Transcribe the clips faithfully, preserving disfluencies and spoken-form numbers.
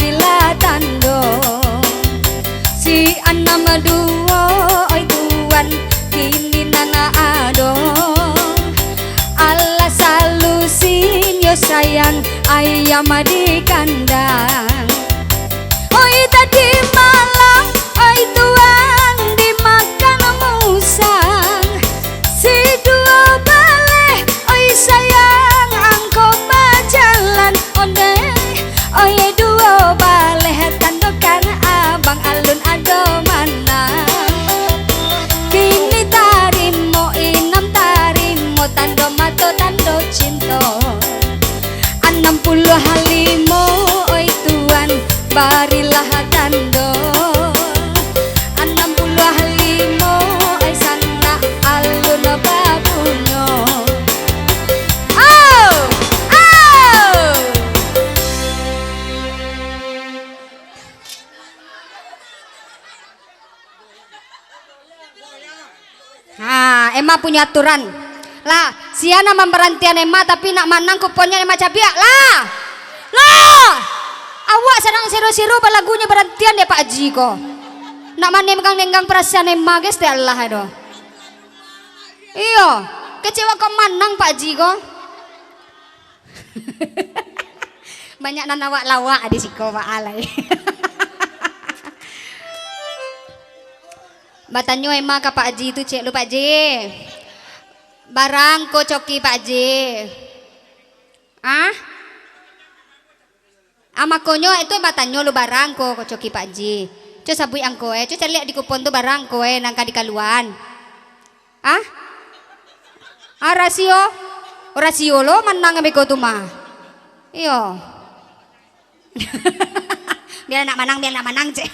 Lah tando si anam duo, oi tuan, kini nan ado. Alah salusin yo sayang, ayam di kandang. Oi tadi malam, oi tuan, dimakan musang. Si duo baleh, oi sayang, angko bajalan. Ondeh, oi duo baleh, tandokan abang, alun ado manang. Kini tarimo, inam tarimo, tando mato, tando cinto. Anam puluah limo, oi tuan, barilah tando. Anam puluah limo, oi sanak alun bapunyo. Au! Au! Ha, ema punyo aturan. Lah, sia nan mambarantian ema, tapi nak manang kuponnyo ema cabiak. Lah! Lah! Awak sadang siro-siro balagunyo barantian dek Pak Haji ko. Nak manenggang-nenggang parasaan ema, guys, dek Allah do. Iyo, kecewa ko manang Pak Haji ko. Banyak nan lawak-lawak di siko, Pak Alai. Batanyo ema ka Pak Haji tu, cek lu, Pak Haji. Barang ko coki Pak Haji? Ah? Ah, makonyo itu batanyo lu barang ko, ko coki Pak Haji. Co sabuik angko, eh. Co caliak di kupon tu barang ko, eh, nan ka dikaluan. Ah? Ah, rasio? Oh, rasio lo manang beko tu mah. Iyo. Bia nak manang, bia nak manang, cek.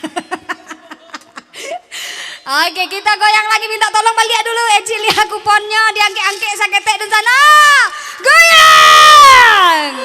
Oke, kita goyang lagi, minta tolong baliak dulu, eh, ciliak kuponnyo, diangkek-angkek saketek dun sana. Goyang!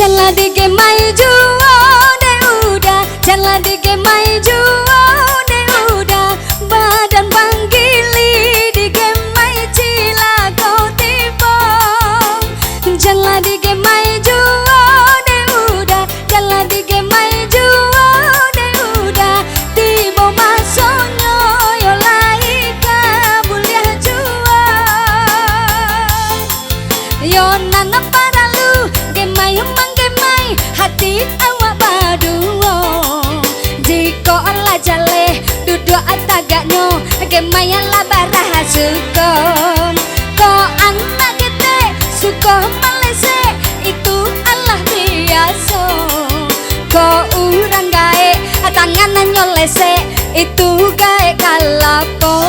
Jan lah digemai juo dek uda, jan lah digemai juo dek uda, badan panggili digemai cilako tibo. Jan lah digemai juo dek uda, jan lah digemai juo dek uda, tibo masonyo yo lai ka buliah juo. Yo nan paralu gemai manggemai hati awak baduo. Jikok lah jaleh duduak tagaknyo, gemai lah barasuko. Kok anak ketek suko malesek, itu alah biaso. Kok urang gaek tangan nyo lesek, itu gaek kalapo.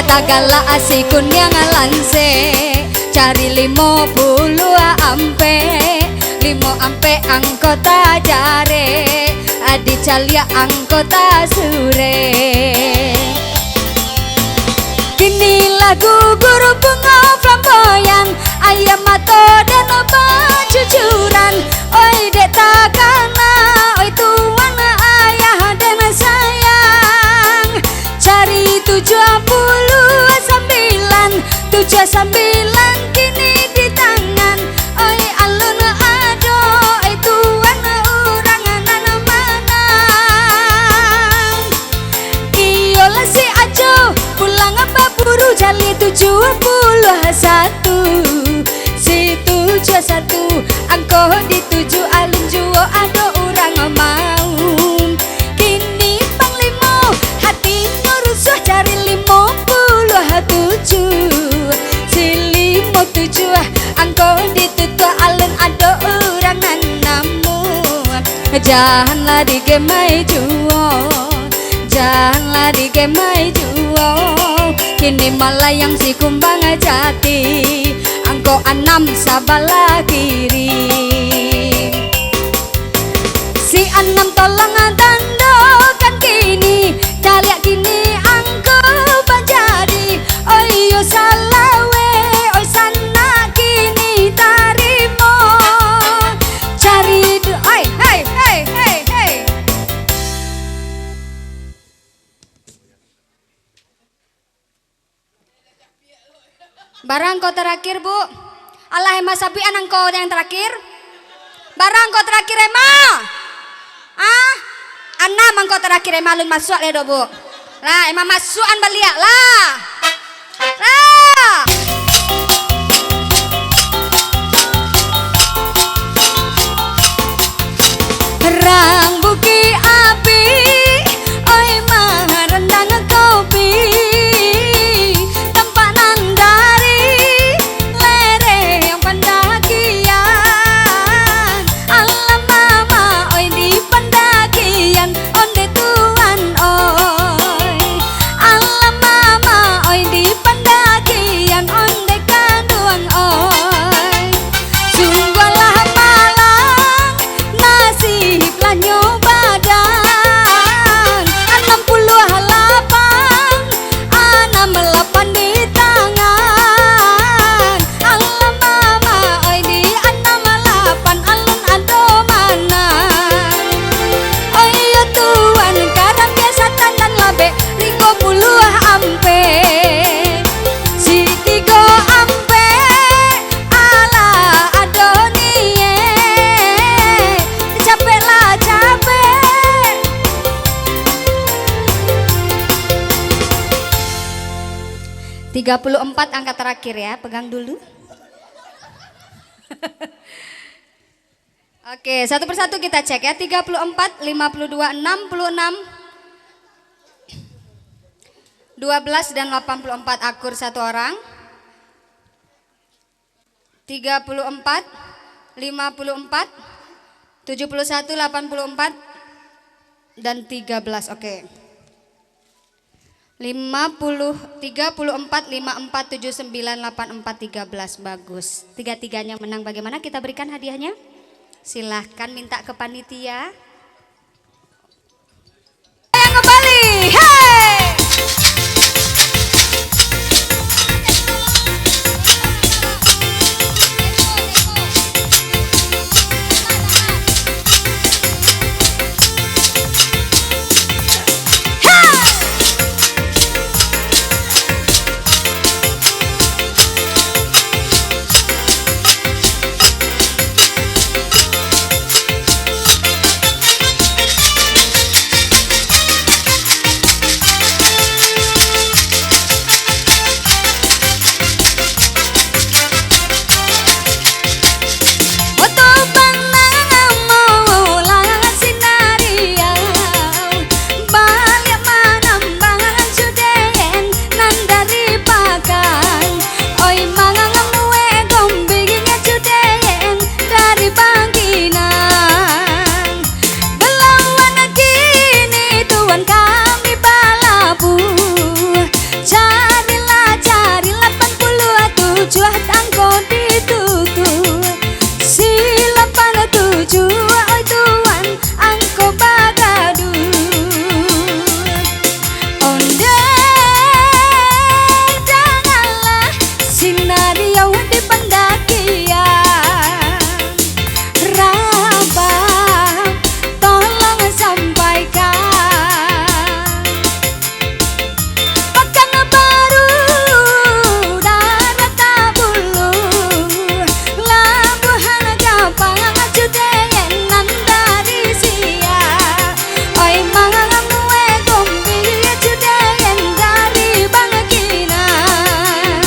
Tagalak asi kuniang lansek, cari limo puluah ampek, limo ampek angko tajarek, dicaliak angko tasurek. Kini lah gugur bungo flamboyan, aia mato den bacucuran. Oi dek takana, oi tuan ayah den sayang. Cari tujuah puluah sambilan, tujuah sambilan kini di tangan. Oi alun ado, oi tuan urang nan manang. Iyolah si Ajo pulang baburu, cari tujuah puluah satu. Si tujuah satu, angko dituju alun juo ado urang mau. Kini panglimo hatinyo rusuah, cari limo puluah tujuah. Si limo tujuah, angko ditutuah alun ado urang nan namuah. Janlah digemai juo, janlah digemai juo. Kini malayang si kumbang jati, angko anam sabalah kiri. Si anam tolong tandokan kini, cari Bara angko tarakhir, Bu? Alah, Ema, sabuik an angko yang tarakhir. Bara angko tarakhir, Ema? Ah? Anam angko tarakhir, Ema, alun masuak lai doh, Bu. Lah, Ema masuak an baliak lah. Lah. Rang Bukik Api, oi, marandang kopi, tampak nan dari lereng pandakian. Alah mamak, oi, di pandakian, onde tuan, oi. Alah mamak, oi, di pandakian, onde kanduang, oi. Sungguahlah malang, nasib lah nyo badan. Anam puluah lapan, anam lapan di tangan. Alah mamak, oi, di anam lapan alun ado manang. Oi, yo tuan, karambia satandan labek limo puluah ampek. Si tigo ampek, alah ado niek. Capek lah, capek. Tiga puluh empat angka terakhir ya, pegang dulu. Oke, satu persatu kita cek ya. Tiga puluh empat, lima puluh dua, enam puluh enam, dua belas, dan delapan puluh empat, akur satu orang. Tiga puluh empat, lima puluh empat, tujuh puluh satu, delapan puluh empat, dan tiga belas. Oke. Lima puluh, tiga puluh empat, lima empat, tujuh sembilan, delapan empat, tiga belas. Bagus. Tiga-tiganya menang. Bagaimana kita berikan hadiahnya? Silahkan minta ke panitia. Yang kembali. Hei! Baliak manambah judean nan dari pakan. Oi, mangangamuek gombingnyo judean dari Bangkinang. Balawan kini tuan kami balabuah. Carilah, cari lapan puluah tujuah angko ditutuah. Si lapan tujuah, oi tuan, angko bagaduah. Ondeh, janganlah sinariau di pandakian. Rabab, tolong sampaikan. Pakanbaru, Darat Tabulu, Labuhan Kapang, judean nan dari Siak. Oi, mangangamuek gombingnyo judean dari Bangkinang.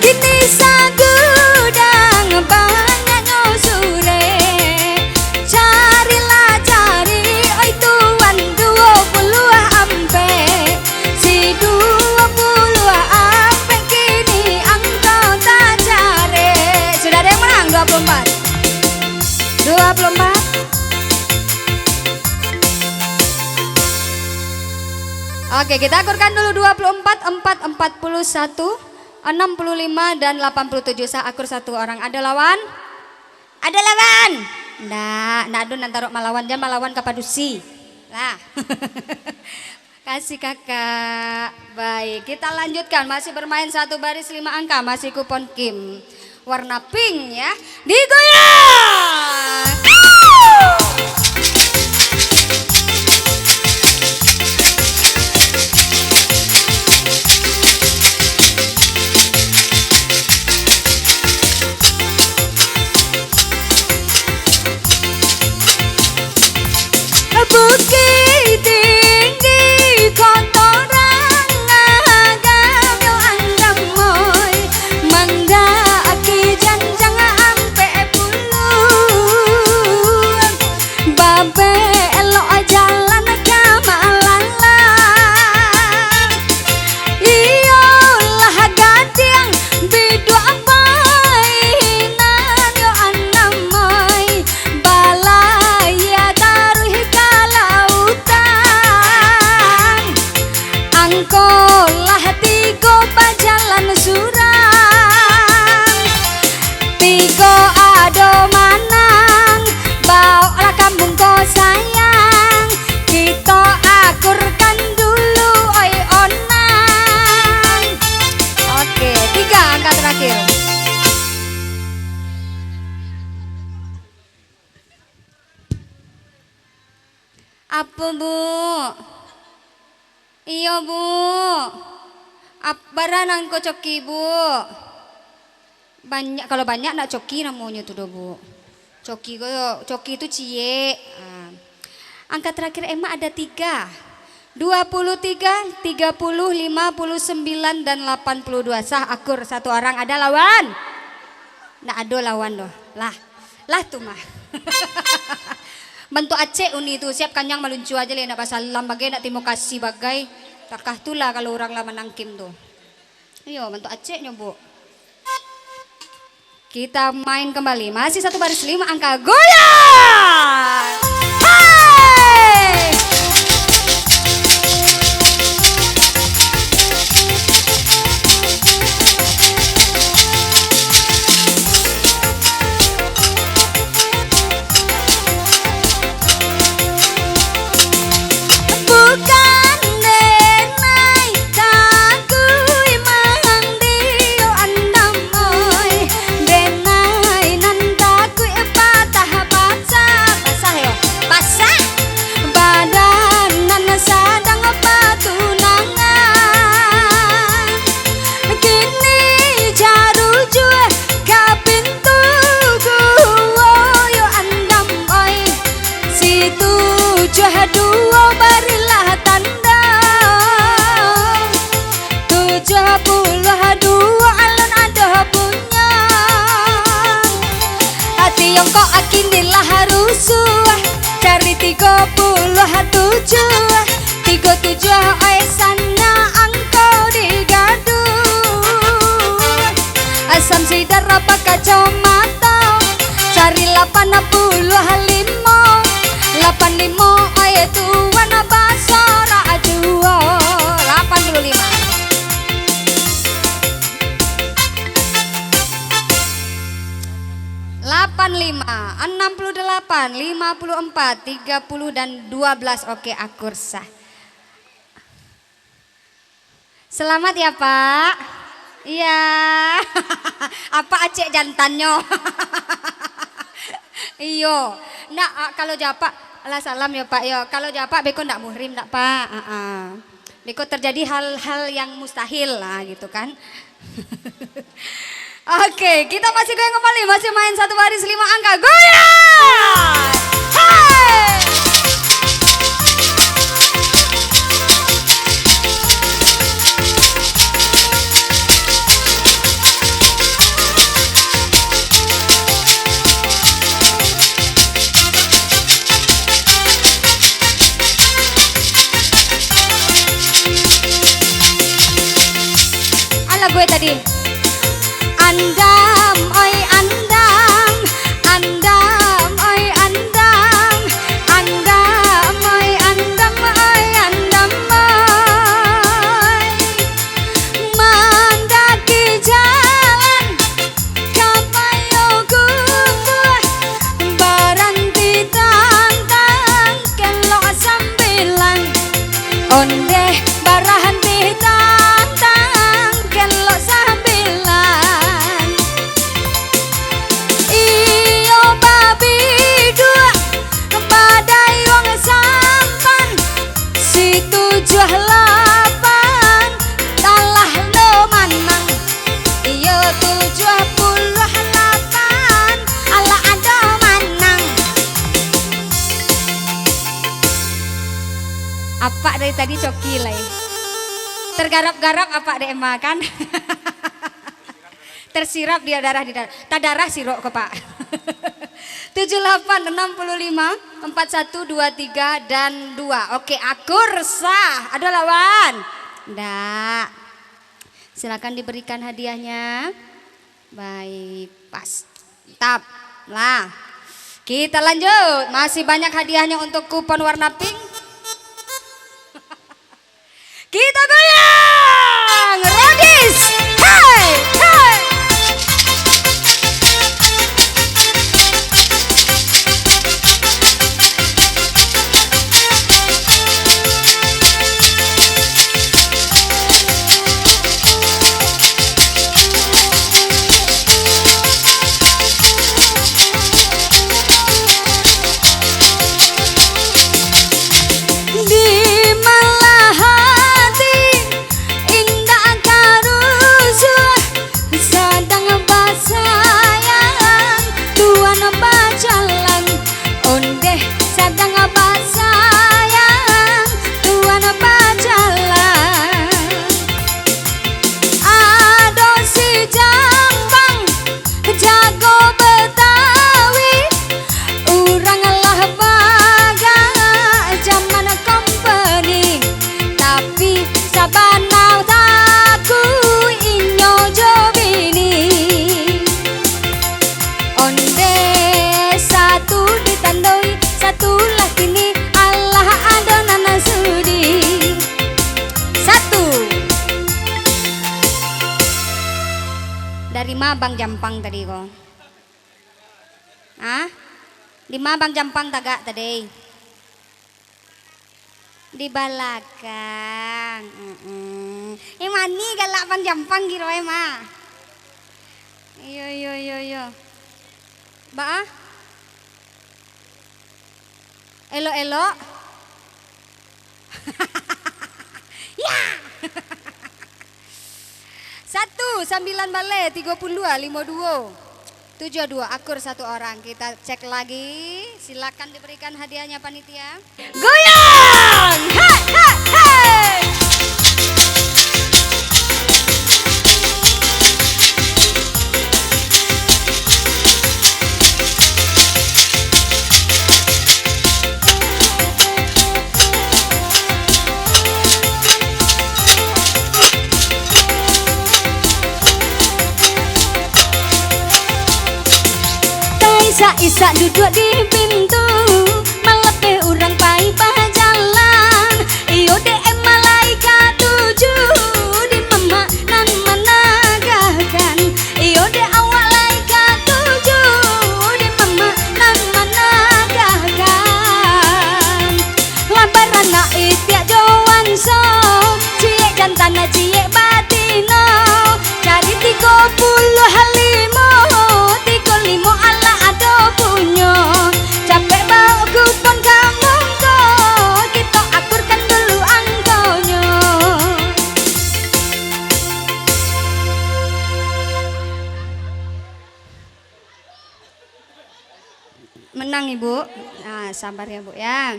Kini sagudang banyaknyo surek. Carilah, cari, oi tuan, duo puluah ampek. Si duo puluah ampek kini angko tacarek. Sudah ada yang menang, dua puluh empat. Dua puluh empat. Oke, kita akurkan dulu dua puluh empat, empat, empat puluh satu, enam puluh lima, dan delapan puluh tujuh. Sah akur satu orang. Ada lawan? Ada lawan? Ndak, ndak ado nan taruak malawan, jan malawan ka padusi. Lah. Kasih Kakak. Baik, kita lanjutkan. Masih bermain satu baris lima angka, masih kupon kim. Warna pink ya. Digoyang. Bu, Bu. Iyo, Bu. Ap-, bara nan ko coki, Bu? Banyak, kalau banyak ndak coki namonyo tu doh, Bu. Coki ko, coki tu ciek. Ah. Angka terakhir Emma ada tiga. Dua puluh tiga, tiga puluh, lima puluh sembilan, dan lapan puluh dua. Sah, akur, satu arang. Ada lawan? Ndak ado lawan doh. Lah. Lah tu mah. Bantuak acek uni tu, siap kanyang maluncua aja leh, ndak basalam bagai, ndak tarimo kasih bagai. Takah tu lah kalau urang lah manangkim tu. Iyo, bantuak acek nyo, Bu. Kita main kembali. Masih satu baris lima angka. Goyang! Hai! Bukan denai takuik mandiyo andam oi, denai nan takuik patah basah, basah yo, basah, badan nan sadang patunangan. Kini jar ujuah ka pintu guo yo andam oi. Si tujuah duo barilah tando. Tujuah puluah duo alun ado punyo. Ati yongkok kini lah rusuah. Cari tigo puluah tujuah. Tigo tujuah oi sana angko digaduah. Asam sidar apa kacomato. Cari lapan puluah limo. Lapan limo oi tuan basorak juo. Lapan puluh lima. Lapan lima, enam puluh delapan, lima puluh empat, tiga puluh, dan dua belas. Oke, akur sah. Selamat ya, Pak. Iya. Apa acek jantannyo? Iyo. Ndak, a, kalau japak, alah salam yo, Pak, yo. Kalau japak beko ndak muhrim, ndak, Pak. Heeh. Beko terjadi hal-hal yang mustahil lah, gitu kan. Oke, kita masih goyang kembali, masih main satu baris lima angka. Goyang! Hai! Alah gue tadi. Andam, oi andam, andam, oi andam, andam, oi andam, oi andam, oi. Mandaki jalan ka Payokumbuah, baranti tantang kelok sambilan. Ondeh baranti tantang kelok sambilan. Iyo babiduak badayuang sampan, si tujuah lapan talah lo manang. Iyo tujuah puluah lapan alah ado manang. Apak dari tadi coki lai. Tergarap-garap apak dek Emma kan? Tersirap dia darah di darah. Tadarah sirok ko, Pak. Tujuh lapan, enam puluh lima, empat satu, dua tiga, dan dua. Oke, akur sah. Ado lawan? Ndak. Silakan diberikan hadiahnya. Baik, pas. Mantap. Lah. Kita lanjut. Masih banyak hadiahnya untuk kupon warna pink. Kita goyang, Rodis. Hai, hai. Sabana takuik inyo jo bini. Onde satu ditandoi, satu lah kini, alah ado nan sudi. Satu. Dari ma Bang Jampang tadi ko? Ah? Di ma Bang Jampang tagak tadi? Di balakang. Mm-mm. Eh, mani galak Bang Jampang kiro eh, ma. Iyo, iyo, iyo, iyo. Ba ah? Elok-elok. Ya. Satu, sambilan baleh, tigo puluh, limo duo. Tujuh dua, akur satu orang. Kita cek lagi. Silakan diberikan hadiahnya, panitia. Goyang! Hei, hei, hei! Taisak-isak duduak di pintu, malapeh urang pai bajalan. Iyo dek malaikat tuju, di mamak nan managahkan. Iyo dek awak lai katuju, di mamak nan managahkan. Lah baranak itiak jo wanso, ciek jantan ciek batino. Cari tigo puluah limo, tigo limo alah ado punyo. Capek baok kupon ka mongko, kito akurkan dulu angkonyo. Menang, Ibu. Nah, sabar ya, Bu, ya.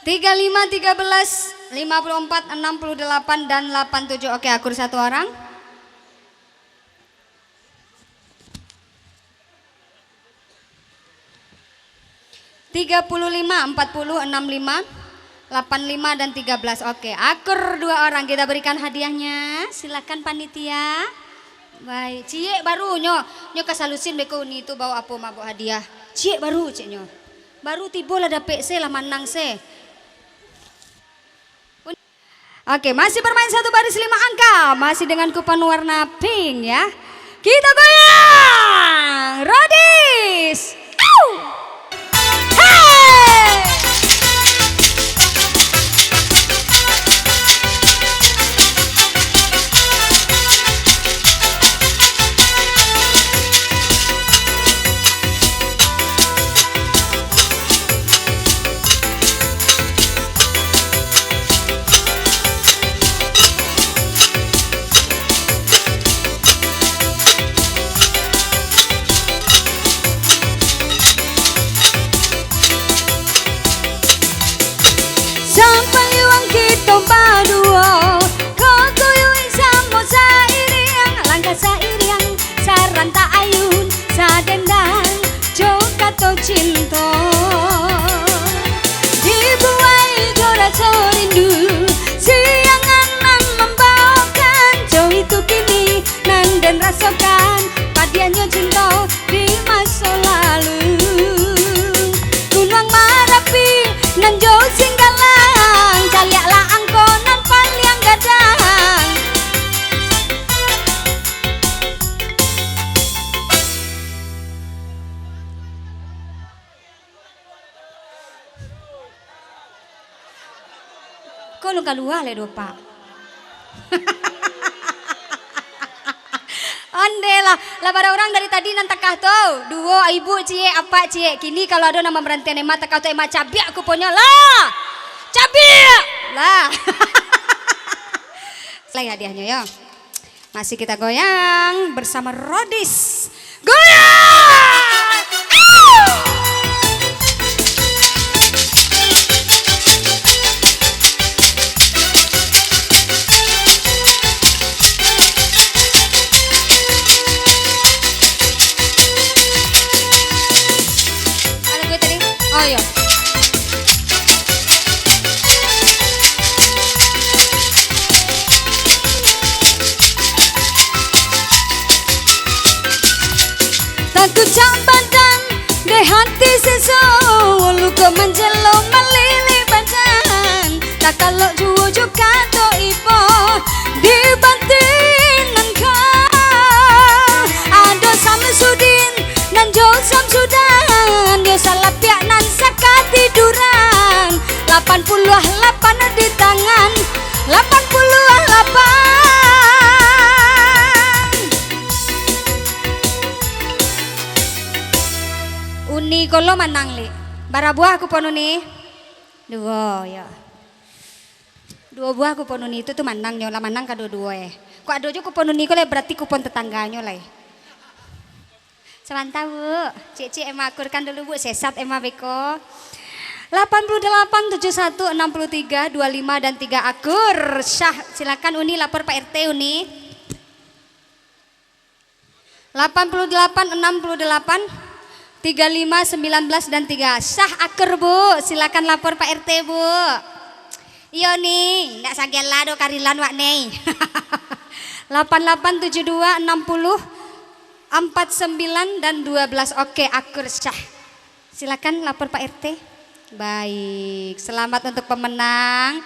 Tiga lima, tiga belas, lima puluh empat, enam puluh delapan, dan delapan tujuh. Oke, akur satu orang. Tiga puluh lima, empat puluh, enam lima, delapan lima, dan tiga belas. Oke, akur dua orang, kita berikan hadiahnya. Silakan panitia. Baik, ciek baru nyo, nyo ka salusin beko uni tu bawa apo mabok hadiah. Ciek baru, ciek nyo. Baru tibo lah dapek se, lah manang se. Oke, masih bermain satu baris lima angka, masih dengan kupon warna pink ya. Kita goyang, Rodis. Au! Hei! Sampayuang kito baduo, kokuyuik samo sairiang, langkah sairiang, sarantak ayun, sadendang jo kato cinto. Dibuai jo raso rindu, siangan nan mambaokan, jo itu kini nan den rasokan, padiahnyo cinto di maso lalu. Gunuang Marapi nan jo Singgalang, caliaklah angko nan paliang gadang. Ko alun kalua lai doh, Pak. Ondeh lah, lah bara urang dari tadi nan takah tu. Duo, ibu ciek, apak ciek. Kini kalau ado nan mambarantian Ema takah tu, Ema cabiak kuponnyo lah. Cabiak! Lah. Lai hadiahnyo yo. Masih kita goyang bersama Rodis. Goyang! Au! Ada gue tadi? Oh, iya. Ati seso, luko manjelo malilik badan, takalok juo jo kato ibo, di banti nan ka. Ado Samsudin, nan jo Samsudan, yo salapiak nan sakatiduran, lapan puluah lapan di tangan, lapan puluah lapan. Uni ko lo manang, Lik. Bara buah kupon uni? Duo, yo. Duo buah kupon uni tu, tu manang nyo, lah manang kaduo-duo, eh. Kok ado jo kupon uni ko, lah, berarti kupon tetangganyo, lah, eh. Sabanta, Bu. Ciek-ciek Ema akurkan dulu, Bu. Sesat Ema beko. Lapan puluh delapan tujuh satu enam puluh tiga dua lima dan tiga akur. Syah, silakan uni lapor Pak R T uni. Lapan puluh delapan enam puluh delapan, tiga lima sembilan belas dan tiga. Syah akur, Bu. Silakan lapor Pak R T, Bu. Iyo ni, ndak sagela do karilan wak ni. Lapan lapan tujuh dua enam puluh, empat sembilan dan dua belas. Oke, akur syah. Silakan lapor Pak R T. Baik, selamat untuk pemenang.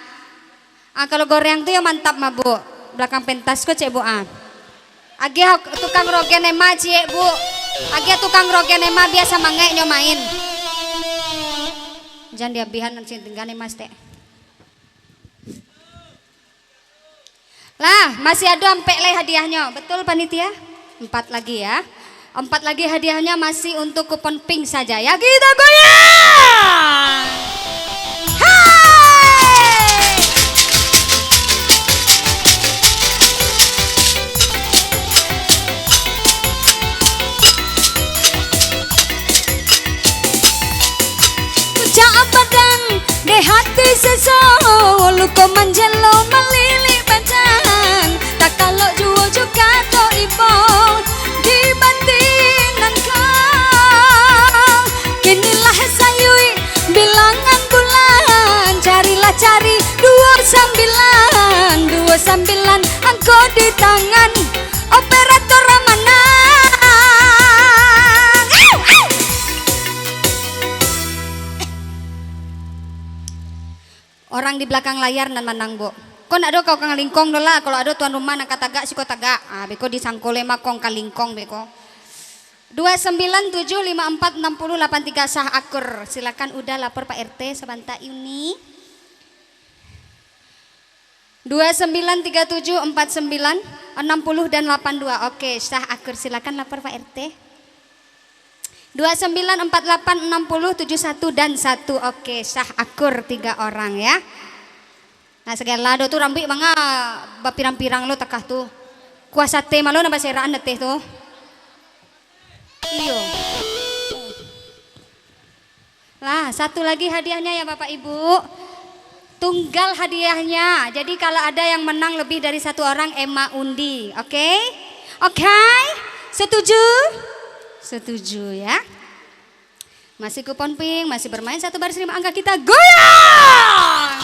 Ah, kalau goreang tu yang mantap mah, Bu. Belakang pentas ko, cek, Bu, ah. Agiah tukang rogen Ema, ciek, Bu. Agiah tukang rogen Ema, biar samangaik nyo main. Jan diabihan nan sing tingga ni, Mas, tek. Lah, masih ado ampek lai hadiahnyo. Betul, panitia? Empat lagi, ya. Empat lagi hadiahnya masih untuk kupon pink saja, ya. Kita goyang! Hai! Puncak badan, dek hati seso, luko manjelo malilik badan, takalok juo jo kato ibo, di banti nan ka. Kinilah sayuik bilangan bulan, carilah cari duo sambilan, duo sambilan angko di tangan, operator manang. Au, au. Orang di belakang layar nan manang, Bu. Ko ndak ado ka ukang lingkong do lah, kalau ado tuan rumah nan ka tagak, siko tagak. Ah, beko disangko lai mah kong ka lingkong beko. Dua sembilan tujuh lima empat enam puluh lapan tiga syah akur. Silakan Uda lapor Pak R T sabanta, Uni. Dua sembilan tiga tujuh empat sembilan enam puluh dan lapan dua. Oke, syah akur, silakan lapor Pak R T. Dua sembilan empat lapan enam puluh tujuh satu dan satu. Oke, syah akur tiga orang, ya. Nah, sagala do tu rambuik manga bapirang-pirang lo takah tu. Kuah sate malo nan baserakan ateh tu. Iyo. Lah, satu lagi hadiahnya ya, Bapak Ibu. Tunggal hadiahnya. Jadi kalau ada yang menang lebih dari satu orang, Ema undi. Oke? Oke? Setuju? Setuju ya. Masih kupon pink, masih bermain satu baris lima angka, kita goyang!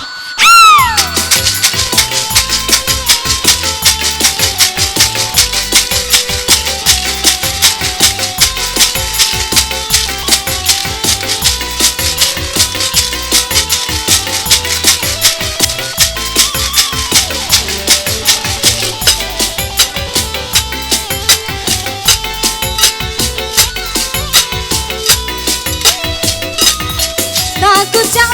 Takucak